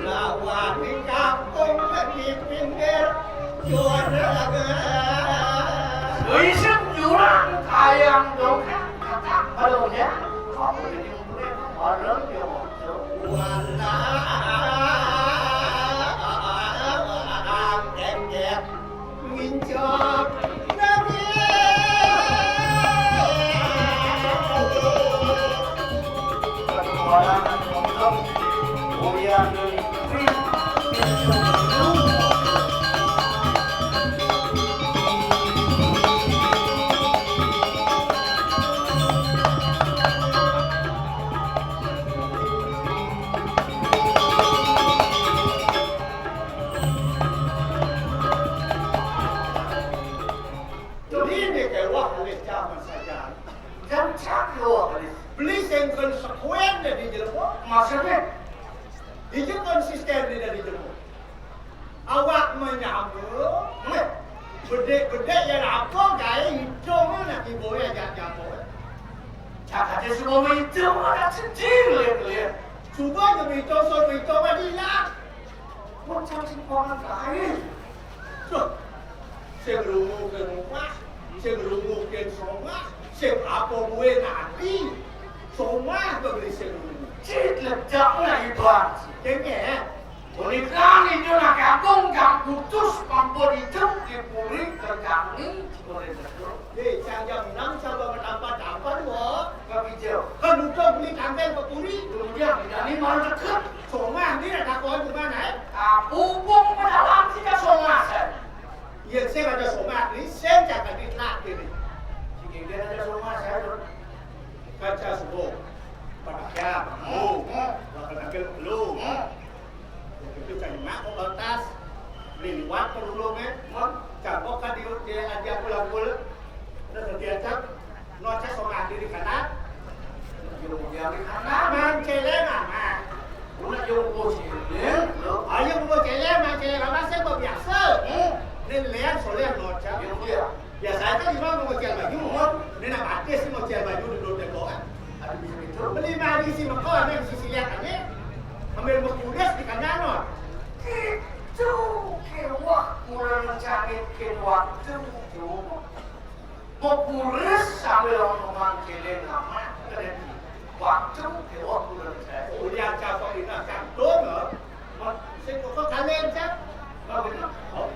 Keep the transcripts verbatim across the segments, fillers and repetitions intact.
Lawan di kampung di pinggir juragan. Isip jurang kayang dongkang katak barunya. Kamu jadi murid bareng dia waktu. Walah, kengkek. Ngincak. Jadi ini kewah oleh zaman saja. Jam cak kewah oleh. Beli sing konsekuen dari jelema. Maksudnya? Hijau konsisten dari jelema. Awak menyambung, eh, bedek-bedek yang apa gaya hidung nak ibu ya jak jamu. Cakap dia semua hidung ada cedil ya. Cuba dia hidung, so hidung ada hilang. Macam sing orang lain. Tuh, sing rungu ke rumah, sing rungu ke somah, sing apa gue nanti. Somah beli sing rungu. Cit ledak na iban. Kengeh. Unikang itu nak agung kang putus pampun itu di puri kerjani boleh betul. Eh, cang jam enam coba bertampan-tampan wo. Kami jauh. Kan udah beli kanteng ke puri. Kemudian kita ini malah deket. Somah ni nak kau di mana eh? Aku pun pedalam sih ke somah saya. Iya, saya ada somah ni, saya jangan di telat ini. Sini dia ada somah saya tu. Kaca subuh. Pada kiam. Oh, oh. Pada nakil belum. Oh. Itu kan mak kok lantas. Liwat perulung eh. Mon, cabok kan di dia aja pulang-pulang. Terus dia cap. Noca somah di kanan. Yang di kanan. Mang celeng amat. Una yang mau celeng. Ayo mau celeng, mang celeng amat saya mau biasa. Hmm. Ini lihat soleh noca. Yang dia. Biasanya kan di rumah mau ngocel baju, mon. Ini nak batis sih ngocel baju duduk tembok kan. Ada bisa gitu. Beli mari si mekor, ada di sisi lihat kan nih. Ambil mekudas di kanan, non. Itu kewah kurang mencari ke waktu itu. Mekudas sambil ngomong keliling nama. Waktu kewah kurang mencari. Ulian capok ini cantum, loh. Sing kok kalian, Cak? Oh, bener. Oh.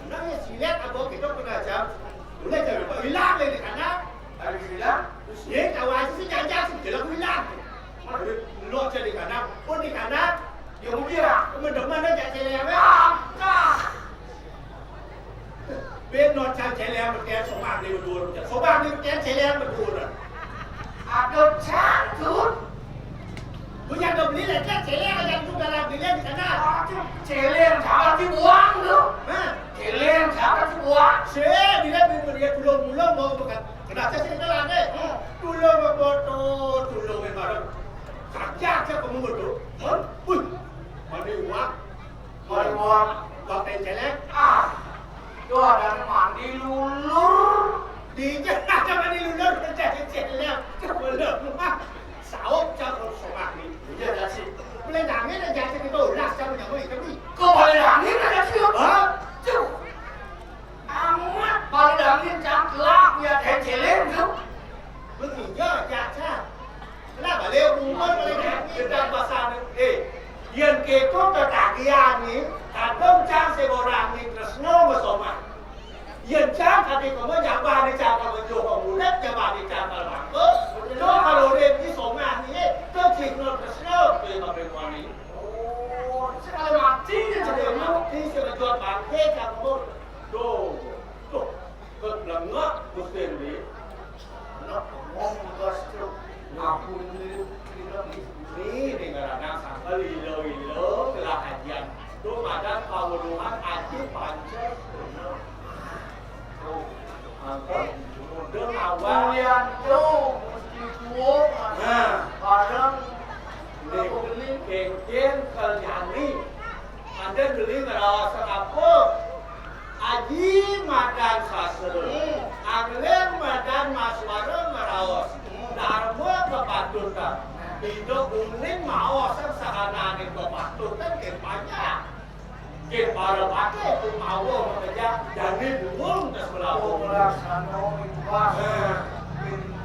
Bener ya, silat apa kita pernah jam. Udah jam berapa? Hilang lagi di kanan. Habis hilang? Terus ya, tahu aja sih, jangan sih, jelas hilang. Lo aja di kanan, pun di kanan. Ya, udah. Teman-teman aja cewek yang, ah, ah. Beno cang celeng beken, somah ni bedur. Somah ni beken celeng bedur. Aduh, cang, Tut. Punya kau beli lecet celeng aja tu dalam bilik di sana. Aduh, celeng siapa sih buang tu? Hah? Celeng siapa sih buang? Saya bila beli dia tulung-tulung mau bukan. Kenapa sih kita lagi? Hmm. Tulung mau foto, tulung yang bareng. Kerja aja kamu betul. Hmm? Wih, mana uang? Mari, Bang. Bang Pencele. Ah, tu ada mandi lulur. Di je ada mandi lulur, pencele. Belum. Saup cak somah ni. Iya, dah sih. Boleh nangis dah jadi kita ulas cak nyawa itu ni. Kau boleh nangis dah sih. Hah? Tuh. Amat, balik angin cangklak, ya, teh celeng tu. Begitu, caca. Kenapa, Leo? Umur balik angin dan pasal, eh, yang keto tetagihan ni, kadang cang seorang ni tresno mesoma. Yang cang kami kamu jabat ni cang kamu johong ulet, jabat ni cang kalau mampu. Lo kalau ulet ni somah ni, eh, tu cik no tresno, tu yang kami kuani. Oh, sekali mati ni, sekali mati, sekali jual bangke, cang kamu. Tuh, tuh, keblengak Gusti Endi. Nak ngomong tugas tu. Aku ni, ni, ni, ni, ni, ngarana sangkal ilo-ilo, kelahajian. Tu madan kaweruhan Aji Pancasila. Tuh, mangka, muda awal. Mulian tu, mesti tuo, nah. Bareng, ni, kengken kerjani. Anda beli ngeraos apa? Aji madan sastra. Hmm. Angleng madan maswara ngeraos. Hmm. Ida uning maos sahananing pepatut kan ké panjang. Ké para patih tu mawa makejang jani burung tes belabuh. Laksana ikhlas.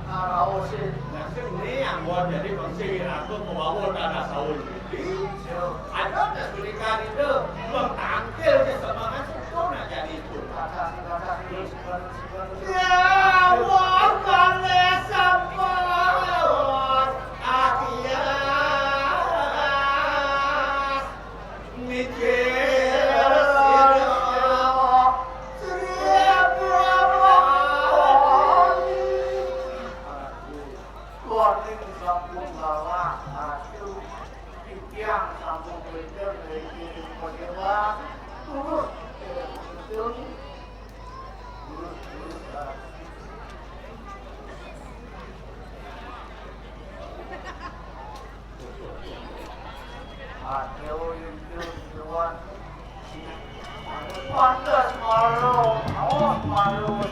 Nah, sing né anggon jadi fungsi aku mawa tanah saun. Ada tes berikan itu mengtangkil ke semangat itu nak jadi itu. Ya, wah, kalih sampun akias. Mikir sira. Sri Abdul. Warning sampun lalah, aduh. Titiang sampun beda mriki ring padewa. Terus, terus, terus, terus. Aduh, itu, itu, itu. Pantes malu, awas malu.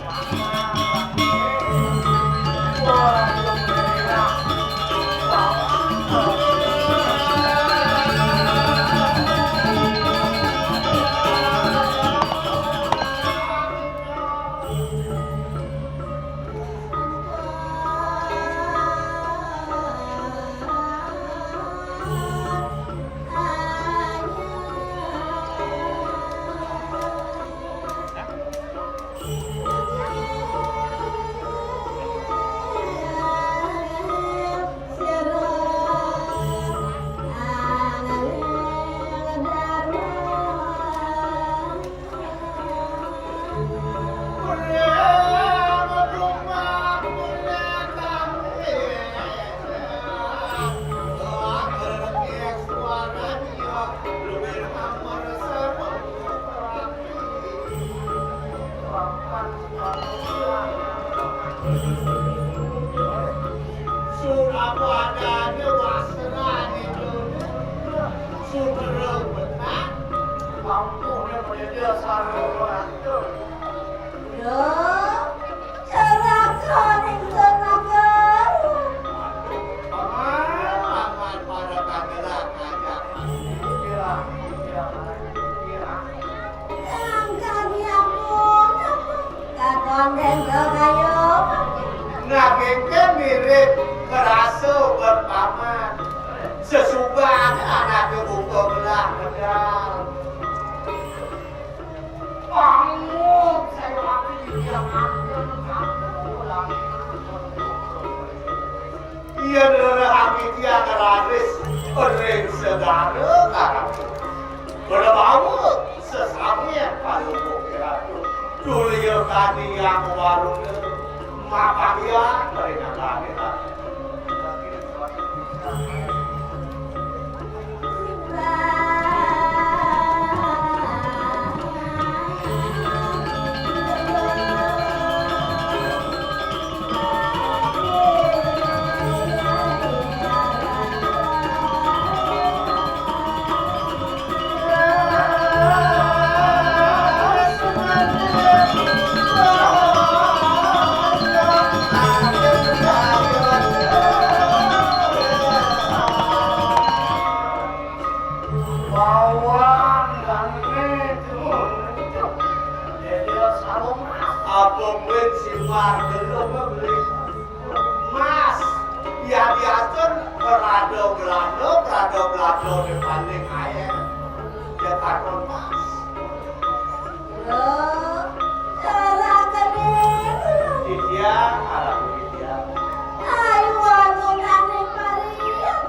Sudra benak, mampuné menjadi sarwa. Duh, ceraka ning Surnagara. Paman, paman, para kagerak ngajak. Iya, iya, iya. Kang kami ampun, katon dendel kayo. Nanging ké mirip ngerasa berpaman. Sesuban anaké buka belah medal. Panguk saya mati di tiang angkun, angkun ulangi. Yén rerehang titiang raris ring segara karatu. Bebawa sesamian palumpuk kiratu. Tulia kani yang waruna mapahian ring anggane ratu. Bawang gane. Apa mungkin si Margelo beli emas? Ya diatur perada Belanda, perada Belanda di paling air. Ya takon emas. Loh, cara kene. Iya, arah iya. Ayo, anu nane parian.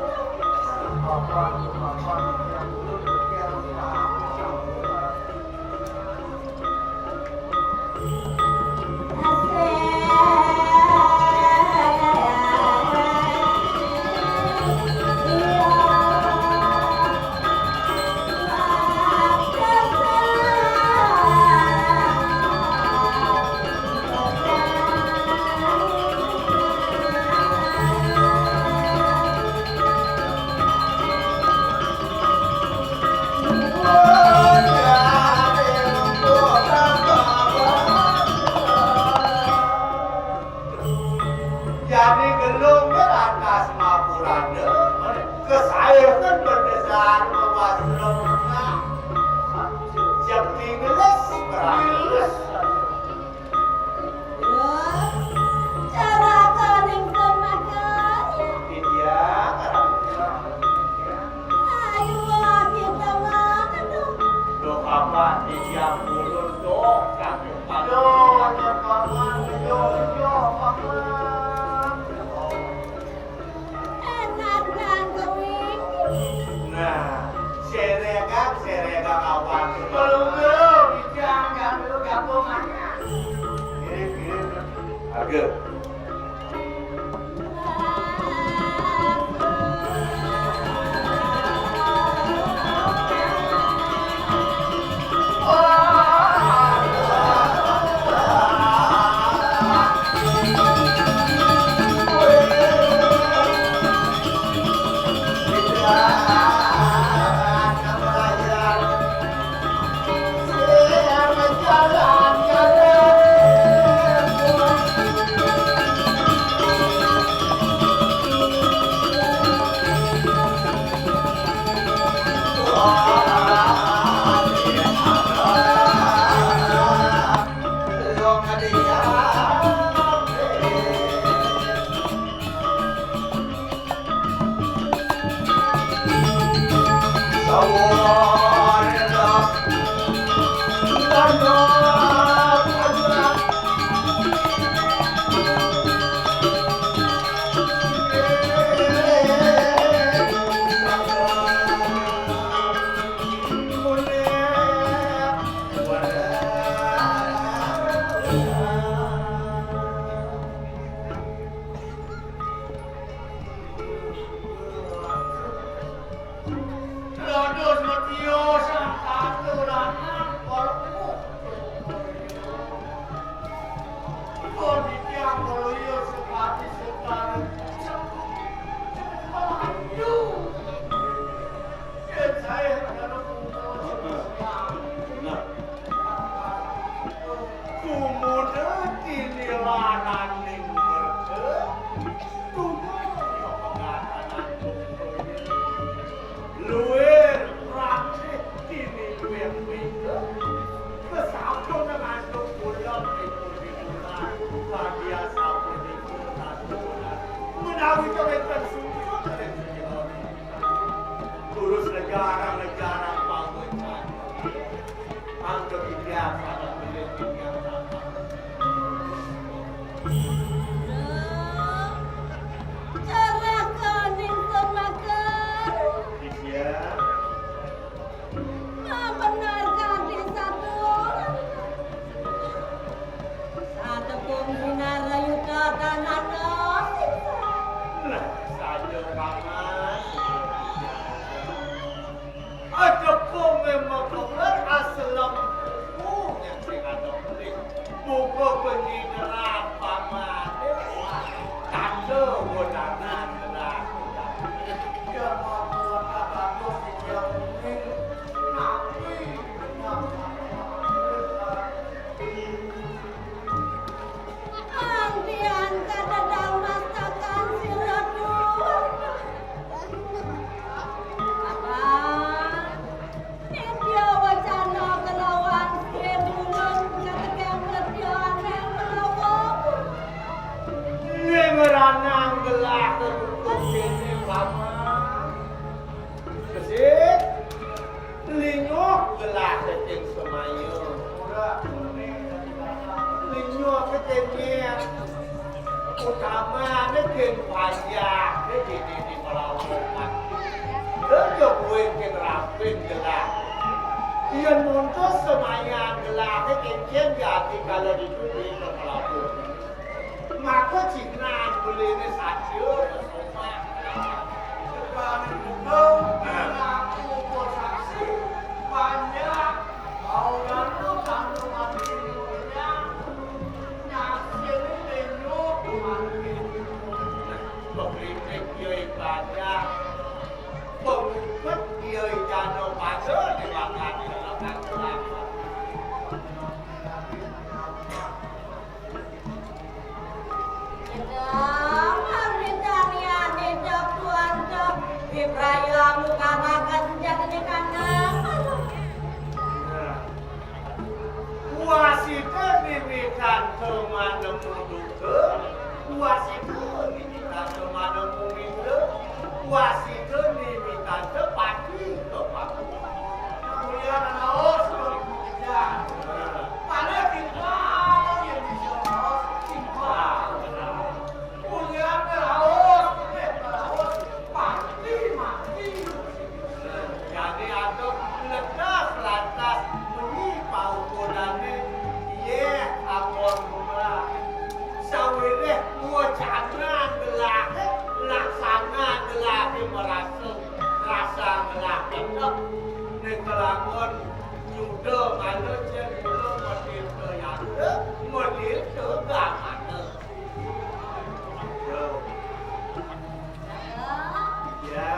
Jani gelung lantas mapurana, kesaehan bendesar mawastra munah. Jekti ngeles perang. Duh, caraka ning kemaka. Iya, ayo kita mana tuh? Duh, apa dia pulun tuh? Duh, paman, duh, duh, paman. Enak nang kuwi. Nah, seregang, seregang awan. Belum, belum, jangan dulu gabung aja. Kirim, kirim. Harga. Dados metio sang katuranan walaupun kondisi yang mulia sepati sekali. Melayu. Yen saya dalam umur. Nah. Kumuda kini laraning merga, tumurun pengatanan luwir ratih kini luwir mingga, kesampun ngandung kula ing pundi-pundi, kadi asapunika satuan. Menawi kawénten sungguh ring sejarah, terus negara-negara panggocan. Angga titiang saget bilih titiang sasar. Duh, celaka ning semeker. Titiang. Mabener kanthi satu. Satepung sinar rayu tatanana. Nah, saja paman. Aja kok memang keluar asal lampu yang sing ada beli. Buka penyideran paman. Tanda bodanan gerak. Ya mau kata bagus dia kuning. Tapi benar. Anggihan kadadang mastakan sira duur. Apa? Nitya wacana kelawan sing ulun kategang nitya aneng menawa. Ning ranang gelah ketutup dene paman. Besik. Linggih gelah saking semaya. Linggih saking nyet. Utamane yen wayah dene di pelabuhan. Lha kuwi yen rapin gelah. Yen montos semayan gelah kencen ya dikala ditutup ke pelabuhan. Maka cinan beline saja. Nah. Pengritik ya ibadah. Pengupet ya ijano pada di bakal. Ida, Nah, wasita nimitan temana produk. Wasita nimitan temana muminda. Wasita nimitan tepati kepati. Kemudian naos kemudian. Mana kita yang bisa naos kita. Kemudian naos, naos, pati mati. Jadi ada lekas lantas muni paukudané, yéh, ampun murah. Sawiréh wacana gelahé, laksana gelahé marasa, rasa gelah tetep. Né kelamun nyuda mala cén mula matirta yatra, matirta gamana. Yo. Ya.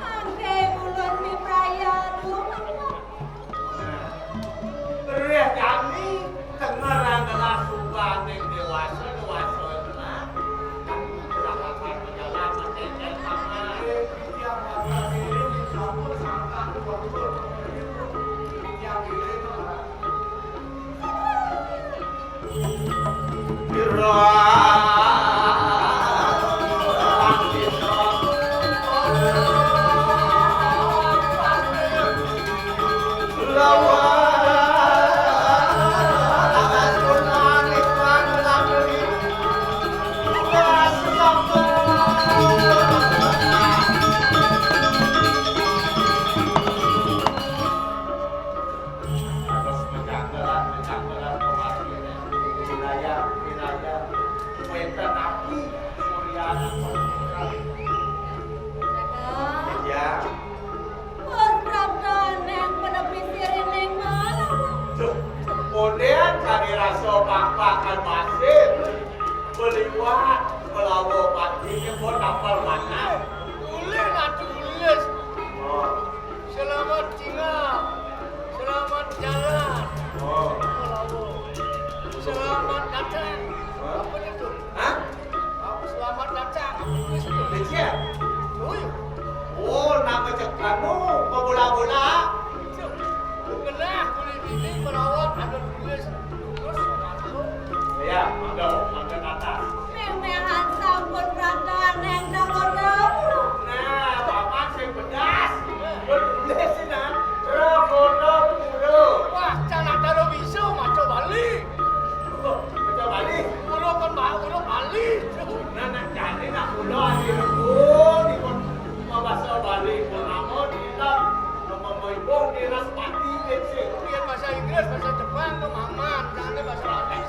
Mangké ulun mibraya, Luh. Nah. Riah jani, tenger anggelah subaning déwasa, déwasa telah. Jalan, jalan, mencécék, paman. Yang diri sampun sangkah, dua puluh. Yang diri, Terus menjanggalan, menjanggalan kemari. Wilayah, wilayah. Wénten api, Suryana. Kakang. Ya. Pun prapta néng penepi sirining malam. Duh, pondén kami rasa pakpakan masih. Beliwat, melawa pati, nyebut apel manah. Ulih, atuh, ulih. Oh. Selamat tinggal. Selamat jalan. Oh. Selamat datang. Hah? Apa itu? Hah? Apa selamat datang? Apa itu? Kecil. Oh, iya. Oh, nak kecek kamu, mau bola-bola? Itu. Genah kulit ini merawat ada tulis. Terus masuk. Ya, mangga, mangga datang. Méh-méhan sampun prapta néng Nagara. Nah, paman sing bedas. Betulis sih, nah. Nagara Pura. Wah, can ada lo bisa maca Bali. Maca Bali. Huruf kan ba-, huruf Bali. Nah, nah, jadi nak kula ahli rembun, dipun mabasa Bali. Pun namun kita memimpun di Respati, sih. Biar bahasa Inggris, bahasa Jepang, pemahaman. Jangan bahasa Bali.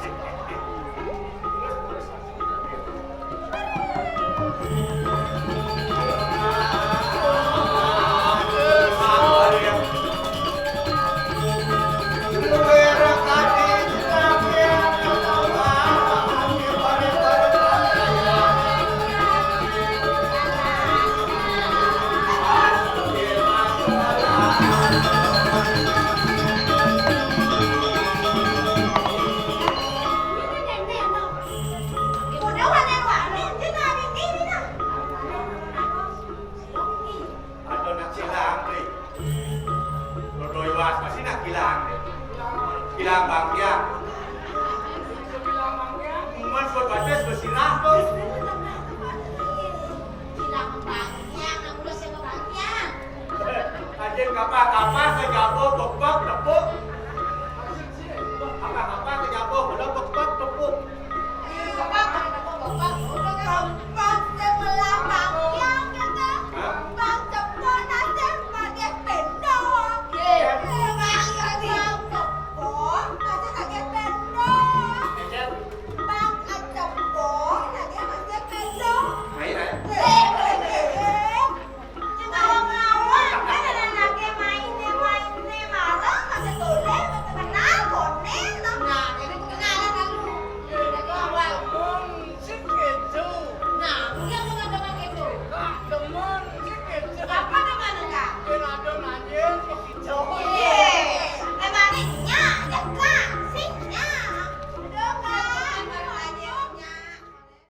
Ada nak kilang, Bli. Rodo iwas, masih nak kilang, Bli. Kilang bangkiang. Mun suat batis bersirah tuh. Kilang bangkiang, aku udah siapa bangkiang. Anjing kapah-kapah ke jabo,